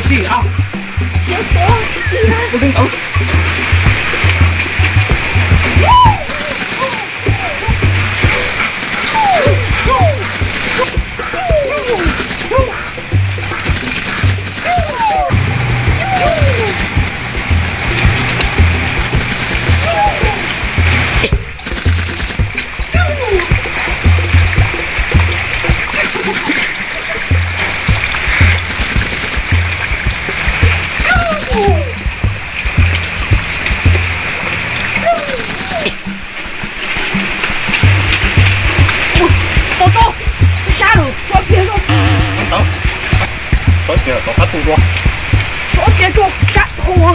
Tij a, ua li ntawd. Tau tau, sab lawm, tso kiag tso. Tso kiag tso qab tu dua. Tso kiag tso, sab hau.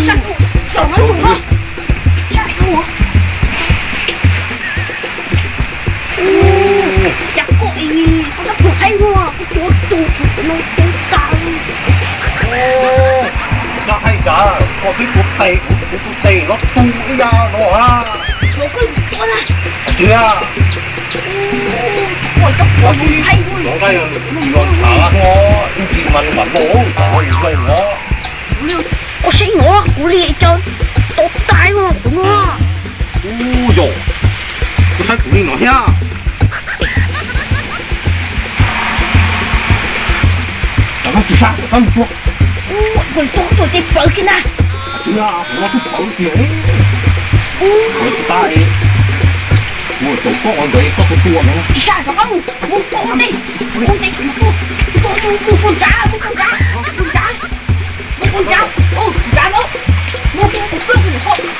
Sab hau, sab hau, sab hau. Cas koj ib, koj tab tus haib ua, koj tuav tus tus no tau tas. Koj haib cas, koj twb tuav tes, kuv tus tes no tu ib yam no a. Koj tuav na. Tiag. Koj cov kua tus haib ua. Los nqaij los tshav no, ib ntsis mas nws mam los, los nqaij no. Koj saib no, kuv li cas tau tas no kuv no. Ub yog, koj saib kuv li no thiab. Cov no tsis sab, cov no tuaj. Ub, koj tuaj tuaj ces pawv kiag na. Tsis yog, kuv no twb pawv kiag. Ub, pawv tsis tas. Kuv caum koj ua ntawd koj tuaj tuaj no. Tsis sab, rov qab mus, mus pom ua ntej, ua ntej, mus pom, mus pom nrad, mus pom nrad, mus pom nrad, mus pom nrad, mus nrad no, mus pom tus poj tus